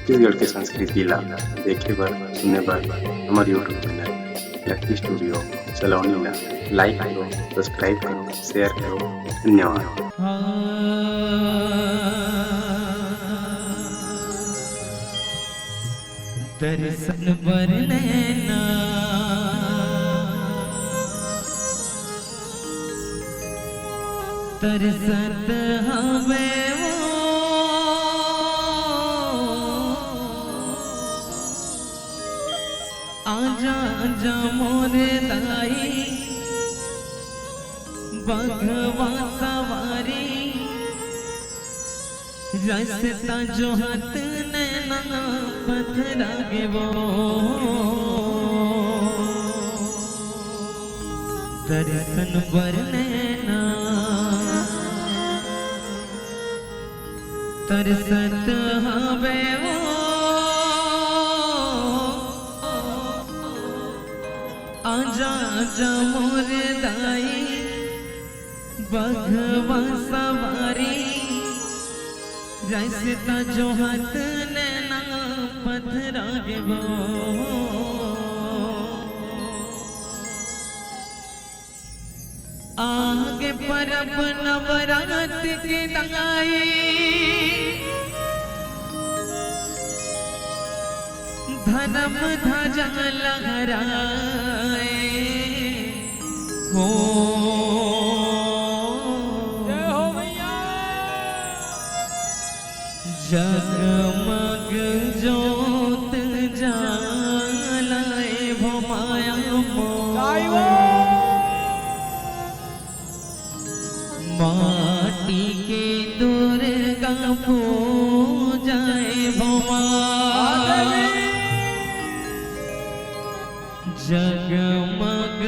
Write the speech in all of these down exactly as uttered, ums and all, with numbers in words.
छत्तीसगढ़ के संस्कृति ला देखे बर, सुने बर हमर YouTube चैनल लक्की स्टूडियो सलोनी ला लाइक करो, सब्सक्राइब करो, शेयर करो। धन्यवाद। हाँ, दर्शन बर नैना तरसत हवे वो। आजा, आजा मोर दाई, बघवा सवारी, रस्ता जोहत नैना पथरा गे वो। दर्शन बर नैना तरसत हवे वो। आजा, आजा मोर दाई, बघवा सवारी, रस्ता जोहत नैना पथरा गे वो। आगे परब नवरात के दाई, धर्म ध्वजा लहराए हो। जय हो भैया। जगमग जोत जलाए भो माया मोर। जय हो। माटी के दुर्गा पूजाए भो माँ। जगमग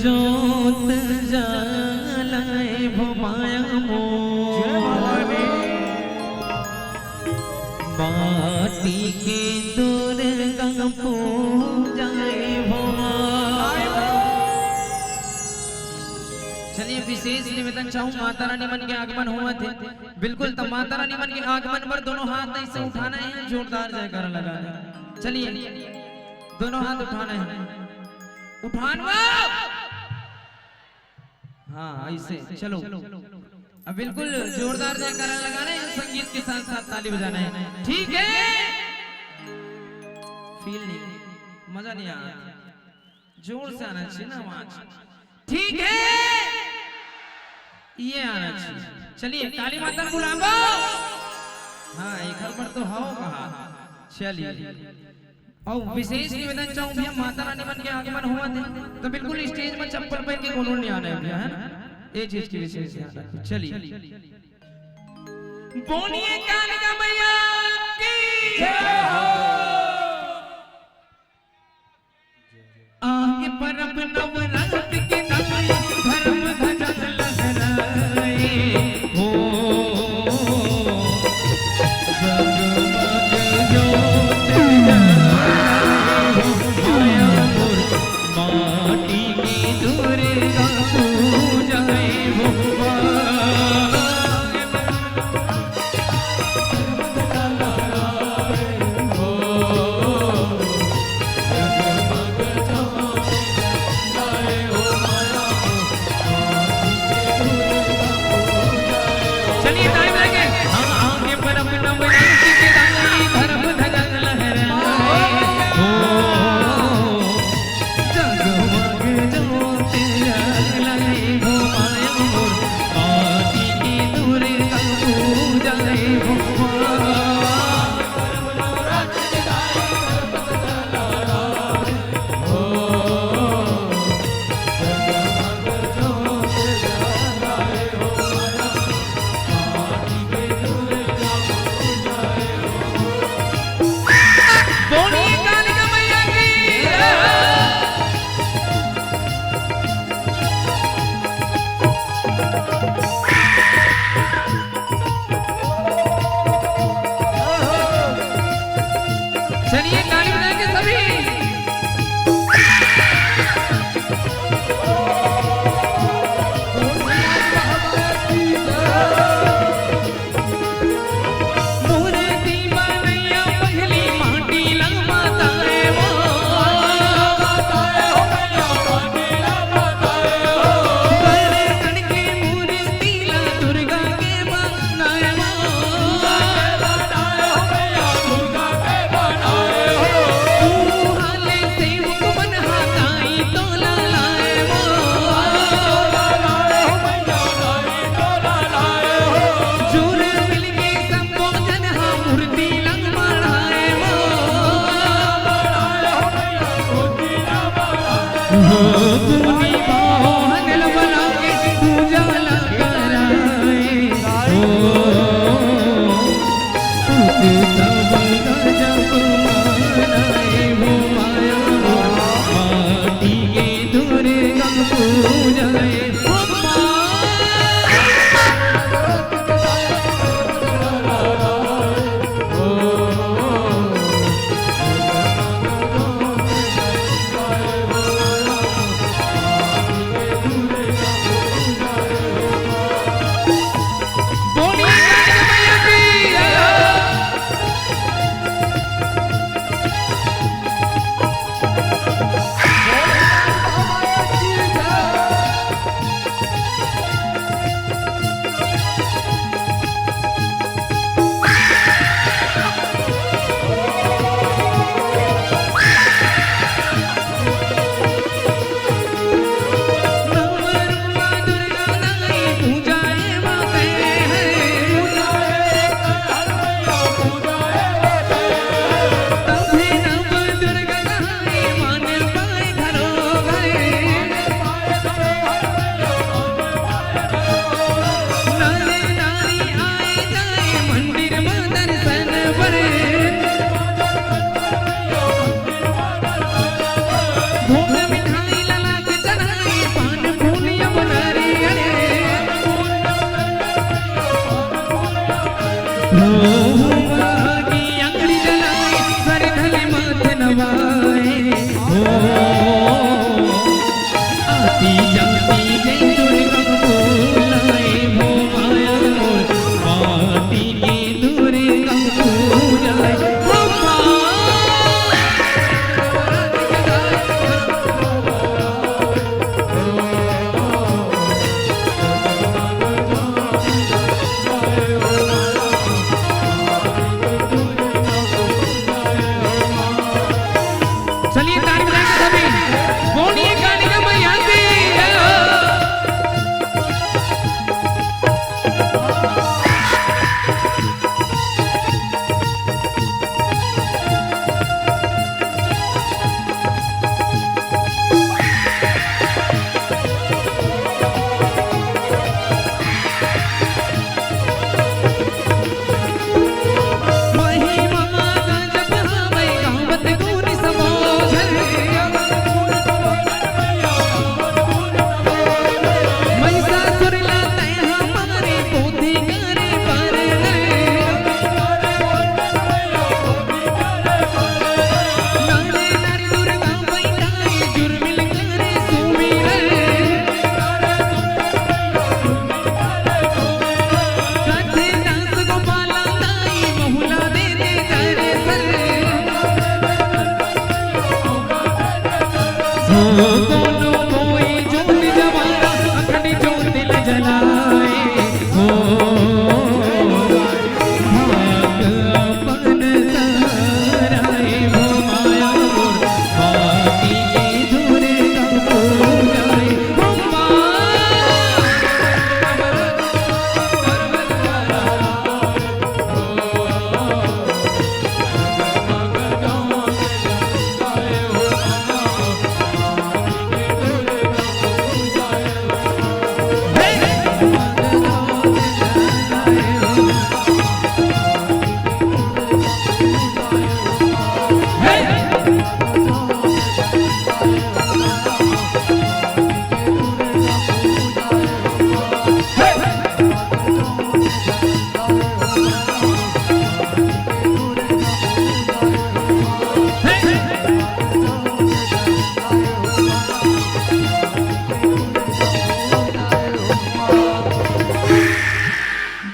जोत जलाए भो माया मोर। जय भवानी। माटी के दुर्गा पूजाए भो माँ। चलिए, विशेष निवेदन चाहूँ, माता रानी मन के आगमन होवत हे। बिल्कुल, तो माता रानी मन के आगमन पर दोनों हाथ ऐसे उठाना है, जोरदार जयकारा लगाना है। चलिए, दोनों हाथ उठाना है, उठानवा। हाँ, ऐसे चलो। अब बिल्कुल जोरदार जयकारा लगाना है, संगीत के साथ साथ ताली बजाना है, ठीक है? फील नहीं, मजा नहीं आया। जोर से आना चाहिए ना आवाज। ठीक है, ये आना चाहिए। चलिए, काली माता बुलाबो। हाँ, एक बार तो हाओ कहा। चलिए, और विशेष निवेदन चाहूँ भैया, माता रानी मन के आगमन होवत हे, तो बिल्कुल स्टेज में चप्पल पहन के कोनो नहीं आना है भैया, है ना? ये चीज की विशेष ध्यान रखो। चलिए, बोलिए कालिका मैया की जय हो। आगे परब नवरात के दाई, धर्म ध्वजा लहराए हो। जगमग जोत जलाए हो, माया मोर माटी की दुर्गा पूजाए हो। चलिए, time लगे। हाँ, आगे पर अपना विराट के दाई, धर्म ध्वजा लहराए। हो, जगमग ज्योत जलाए हो माया मोर, माटी के दुर्गा पूजाए हो माँ। बोलिए कालिका मैया की जय। हो, हो, मांगी अंगड़ी जलाए, सर धले माथ नवाए। हो, आती जाती जय दुर्गा बोलाए, हो माया मोर माटी के दुर्गा पूजाए। हो माँ। चलिए, ताली बजाएंगे सभी। बोलिए कालिका मैया की जय हो।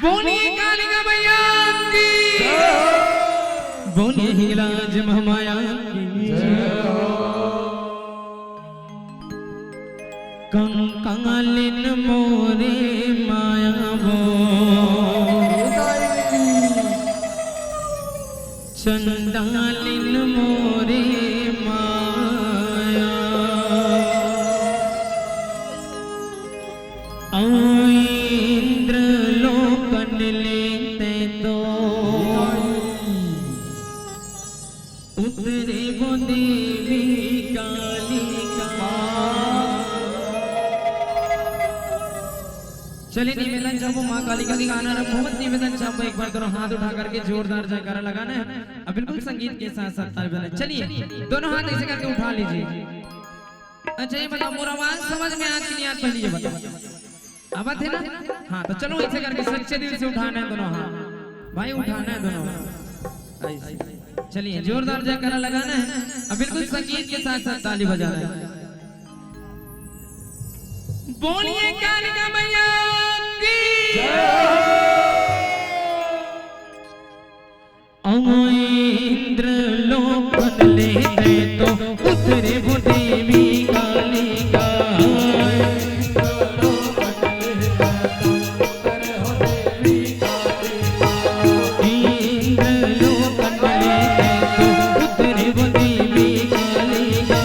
बोलिए कालिका मैया की। बोलिए हिंगलाज महामाया की। कंकालिन मोरे माया वो, चंडालिन मोरे माया। अउ इंद्र लोकन ले तैं तो उतरे वो देवी कालिका। चलिए निवेदन चाहबो माँ कालिका के गाना ला बहुत निवेदन चाहबो, एक बार दोनों हाथ उठा करके जोरदार जयकारा लगाना है। अब बिल्कुल संगीत के साथ साथ ताली बजाना। चलिए दोनों हाथ ऐसे करके उठा लीजिए। अच्छा ये बताओ, मोर आवाज समझ में आत कि नहीं आत, पहले ये बताओ। आवत है ना? हाँ, तो चलो ऐसे करके सच्चे दिल से उठाना है दोनों हाथ। भाई उठाना है दोनों हाथ। ऐसे। चलिए जोरदार जयकारा लगाना है। अब बिल्कुल संगीत के साथ साथ ताली बजाना है। बोलिए कालिका मैया की। अउ इंद्र लोकन ले तैं तो उतरे वो देवी कालिका। इंद्र लोकन ले तैं तो उतरे वो देवी कालिका।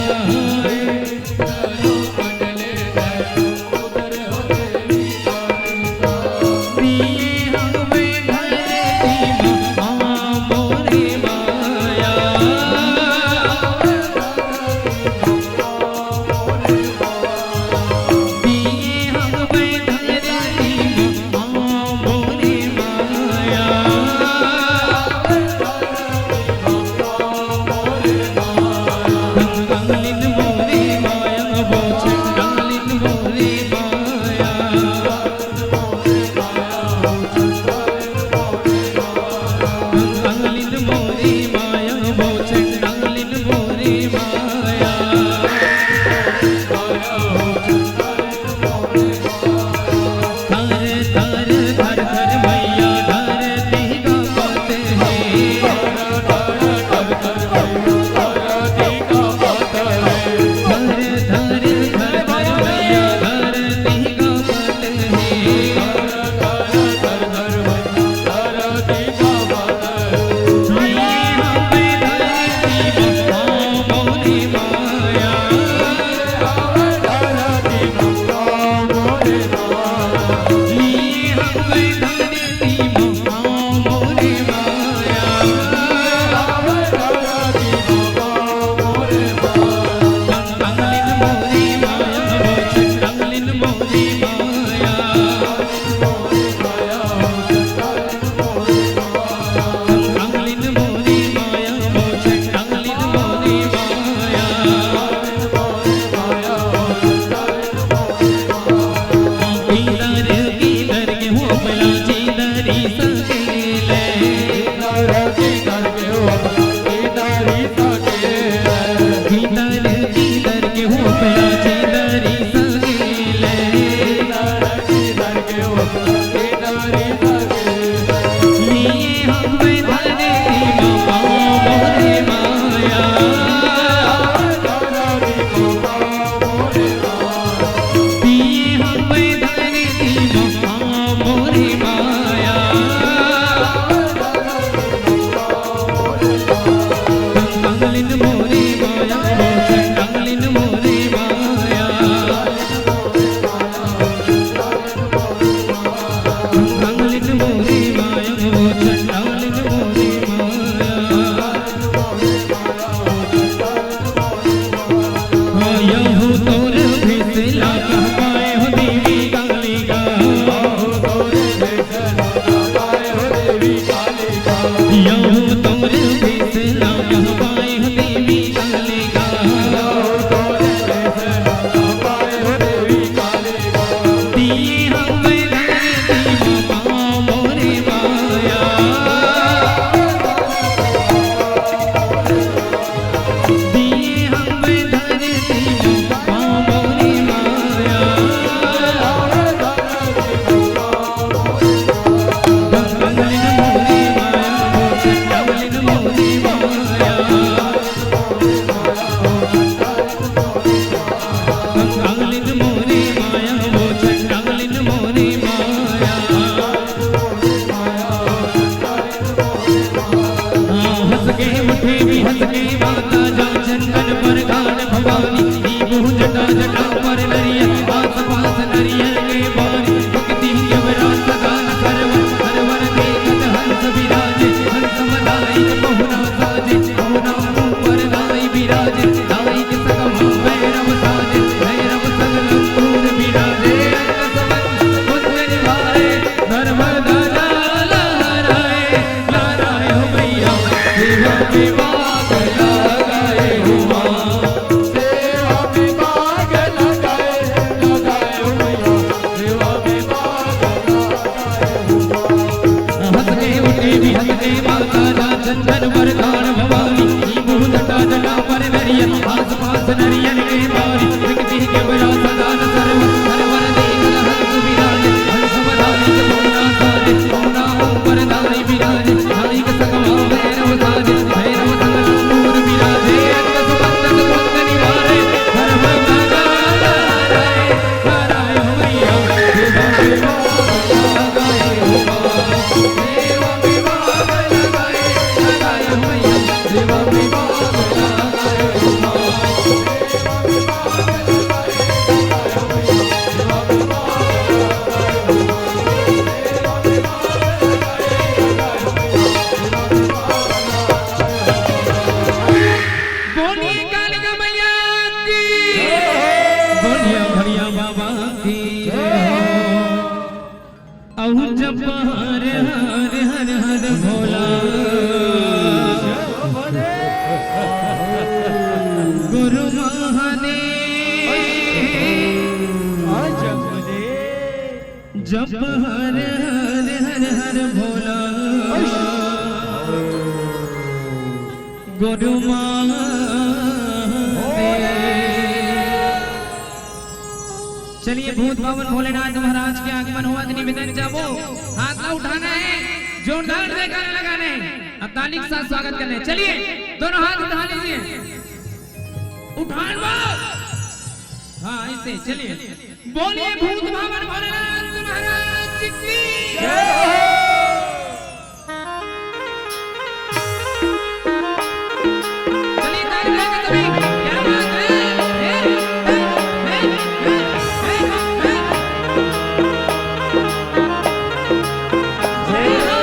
जप हर हर हर हर भोला गुरु महादेव। जप हर हर हर हर भोला गुरु महादेव। चलिए, भूत बाबा भोलेनाथ महाराज के आगमन होवत, निवेदन चाहबो, हाथ ला उठाना है, जोरदार जयकारा लगाना है और ताली के साथ स्वागत करना है। चलिए, दोनों हाथ उठा लीजिए, उठान बा। हाँ, ऐसे चलिए, बोलिए भूत बाबा भोलेनाथ महाराज की जय। चलिए, ताली बजाएंगे सभी। क्या बात है? हे, हे, हे। जय हो।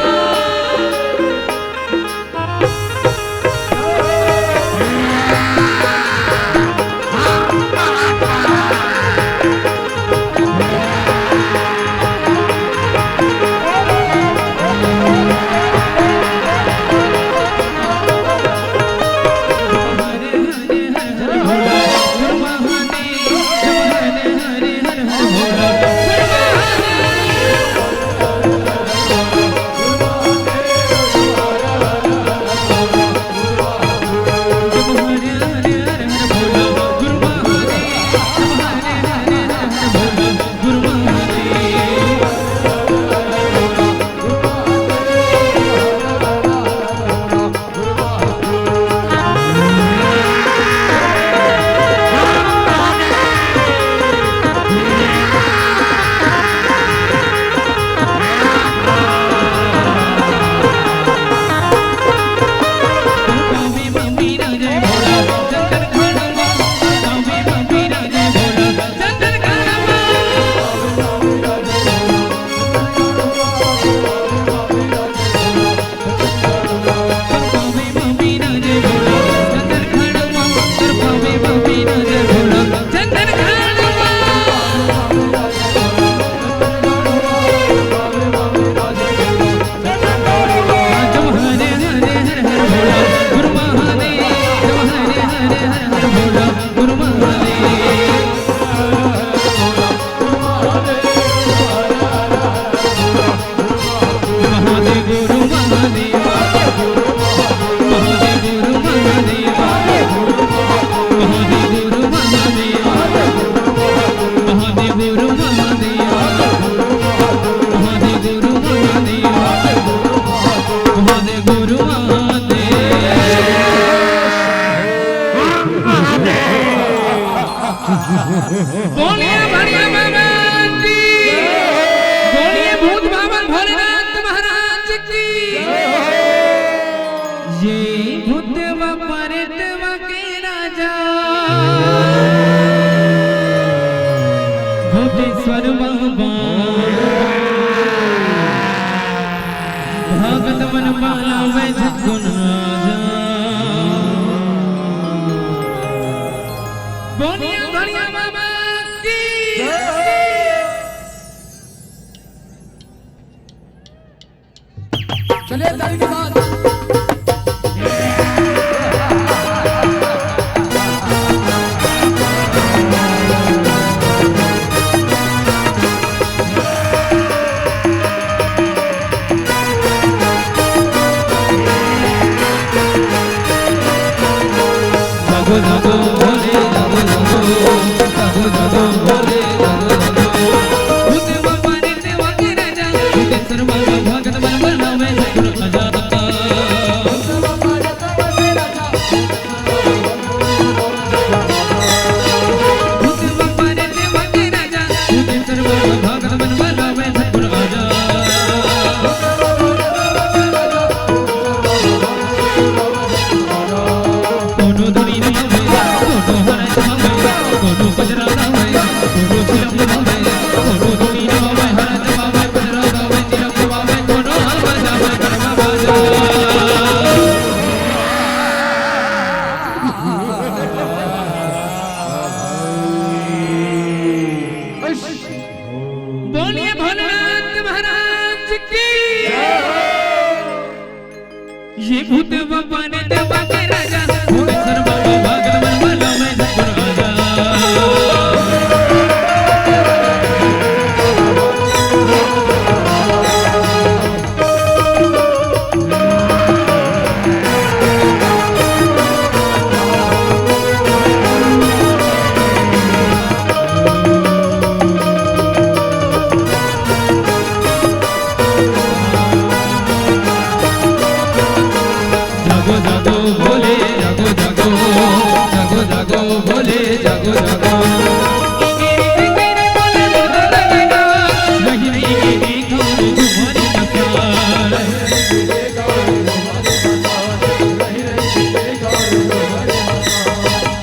बोलिए बढ़िया बाबा की, बोलिए भूत बाबा भोलेनाथ महाराज की। ये भूतवा प्रेतवा के राजा भूतेश्वर बाबा, भगत मन पालावे झटकुन राजा। बोलिए बढ़िया बाबा की। चलिए, ताली के साथ। बोलिए भोलेनाथ महाराज की। ये भूत बाबा ने देवा के राजा, भूतेश्वर बाबा भागत मन वाला मैं सतगुरु राजा। जागो जागो भोले, जागो जागो, जागो जागो भोले, जागो जागो। नहीं, नहीं, ये देखो तुम्हारी मस्तान।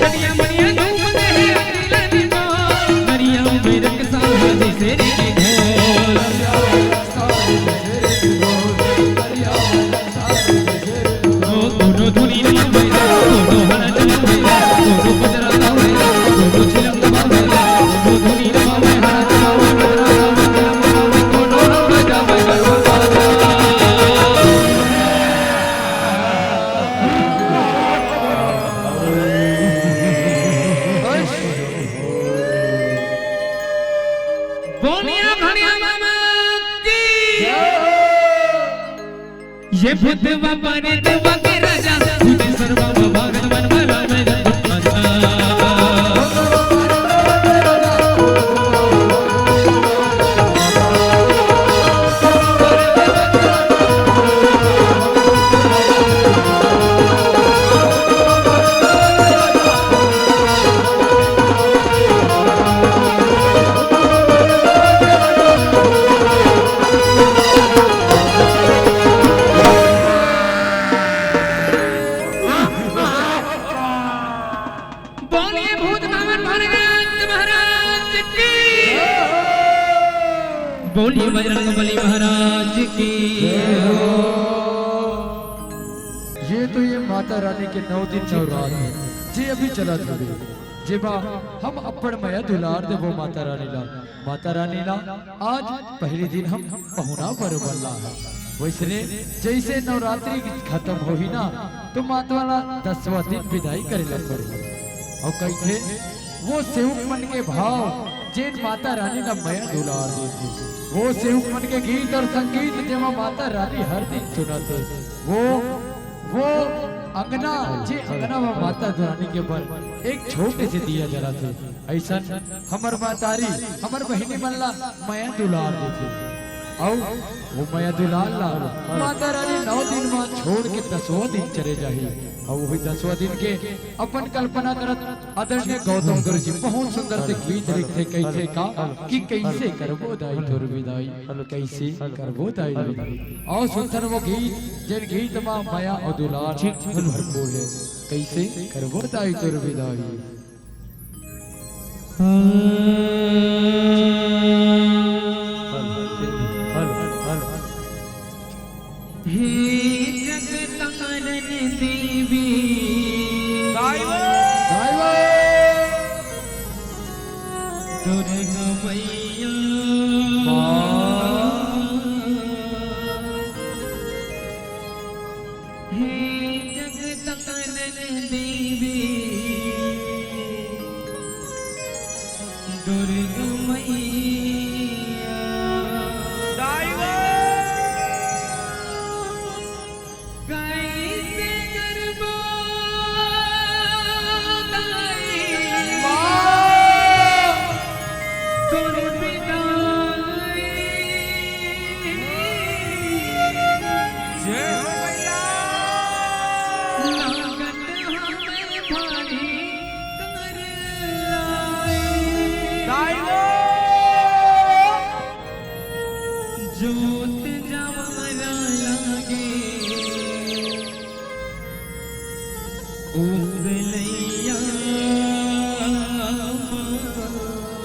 कनिया मनिया घूम गए अगला दिन, दरिया में रंग साहब जैसे रे ढोल। बोलिए भैया बाबा की। ये भूत बाबा ने देवा के राजा, भूतेश्वर बाबा भागत मन वाला मैं राजा। बोलिए भूत बाबा महाराज महाराज की। बोलिए बजरंग बली महाराज की। ये तो ये माता रानी के नौ दिन नवरात है, जे अभी चलत हवे, जेमा हम अपन मया दुलार देबो माता रानी ला। माता रानी ला आज पहले दिन हम पहुना बर वाला है, वैसने जैसे नवरात्रि खत्म होही ना, तो माता ला दसवां दिन विदाई करे ला पड़ही। अउ कहिथे, वो सेवक मन के भाव, जेन माता रानी ला मया दुलार देथे, वो सेवक मन के गीत अउ संगीत, जेमा माता रानी हर दिन सुनथे, वो, वो अंगना, जे अंगना म माता रानी के बर एक छोटे से दिया जलाथे, अइसन हमर महतारी, हमर बहिनी मन ला मया दुलार देथे। अउ वो मया दुलार ला माता रानी नौ दिन म छोड़ के दसवां दिन चले जाही। अउ वही दसवां दिन के अपन कल्पना करत आदरणीय गौतम गुरु जी बहुत सुंदर से गीत लिखथे, कहिथे का कि कैसे करबो दाई तोर विदाई, कैसे करबो दाई विदाई। अउ सुनथन वो गीत, जेन गीत म मया अउ दुलार से भरपूर हे। कैसे करबो दाई तोर विदाई। हे जगतारण देवी, गाइबो। गाइबो। दुर्गा मैया। माँ। हे जगतारण देवी, दुर्गा मैया। कैसे करबो दाई तोर विदाई। जय हो भैया। लागत हमें भारी कर लाई। दाई हो। जोत जवारा लागे उस लैया।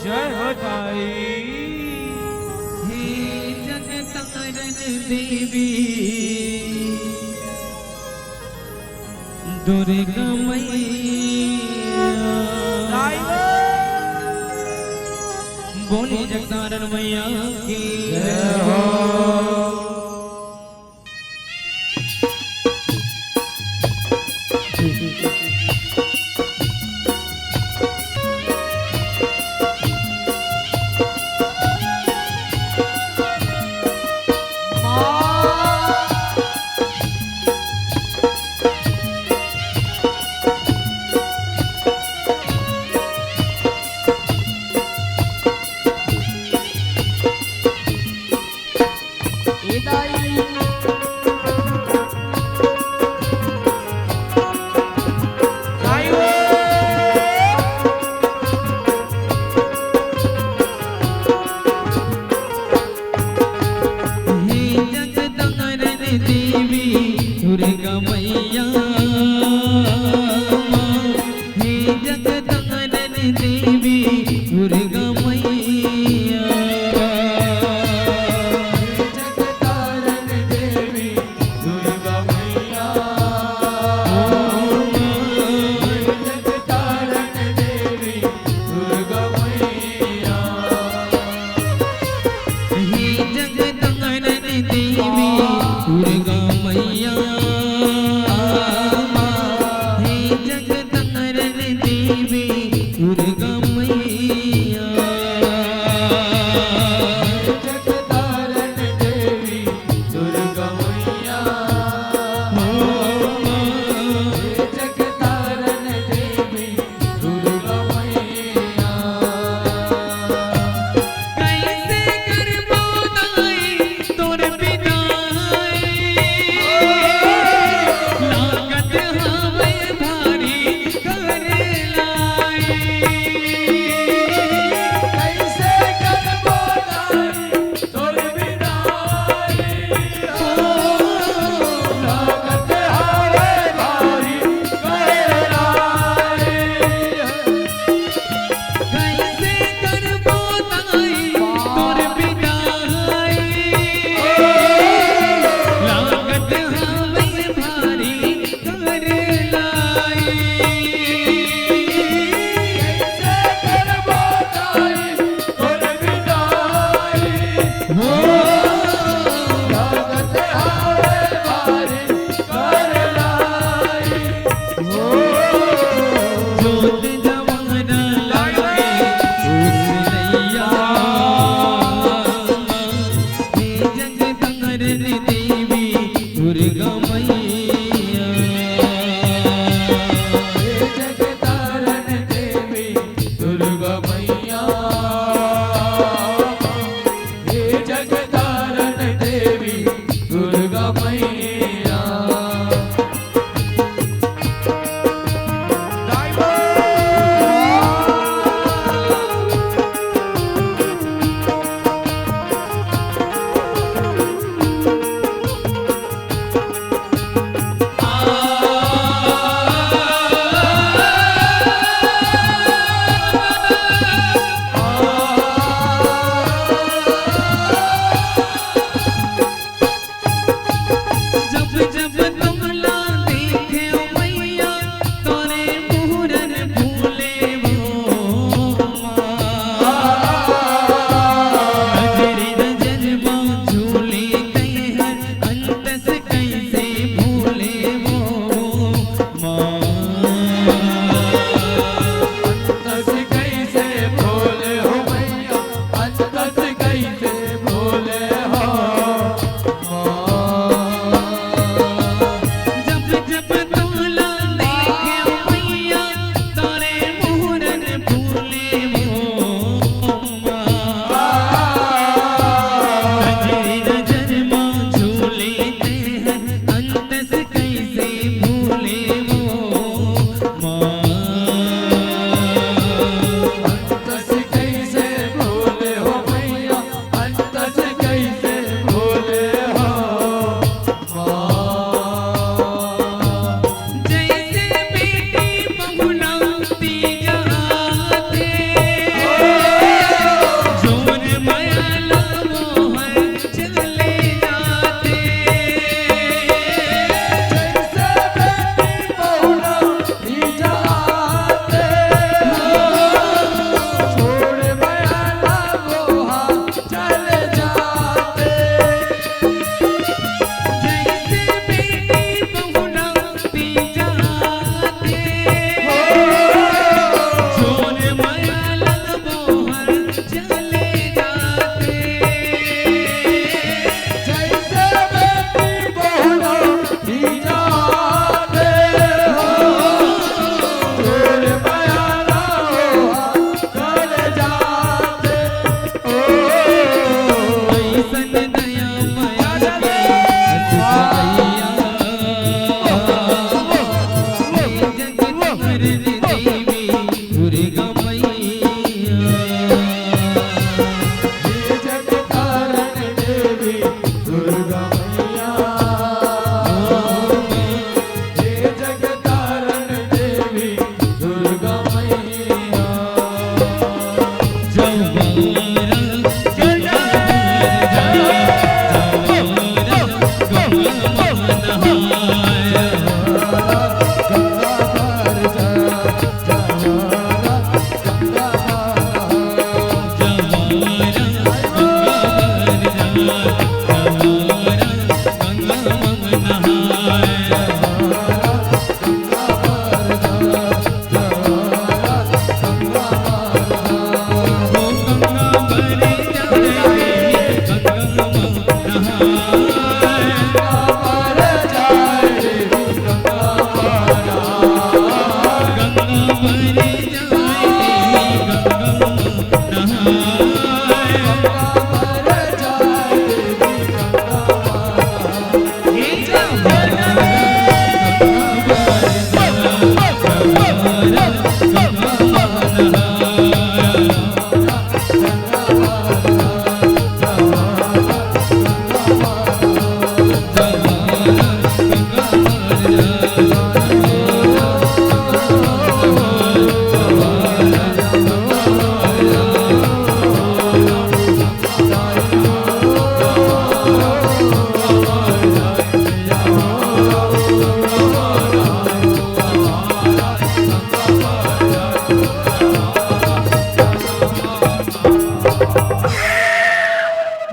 जय हो दाई। हे जगतारण देवी दुर्गा मैया। दाई हो। बोली जगतारण मैया की। जय हो।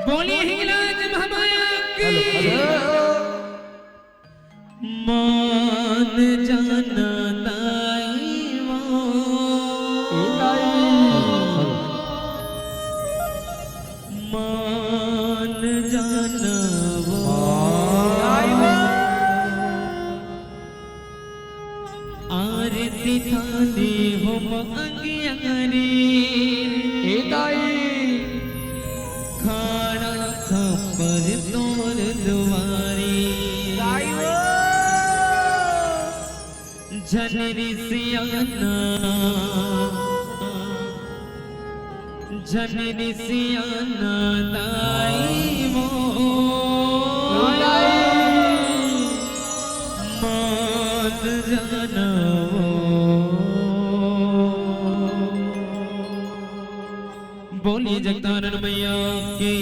बोलिए हिंगलाज महामाया की। मान जाना दाई वो। मान जाना वो। आरती थाली होम अंगियंगरी। ए दाई। खाड़ा खप्पर तोर दुआरी। दाई वो। झन रिसियाना, झन रिसियाना दाई वो। मान जाना वो। बोलिए जगतानन मैया की।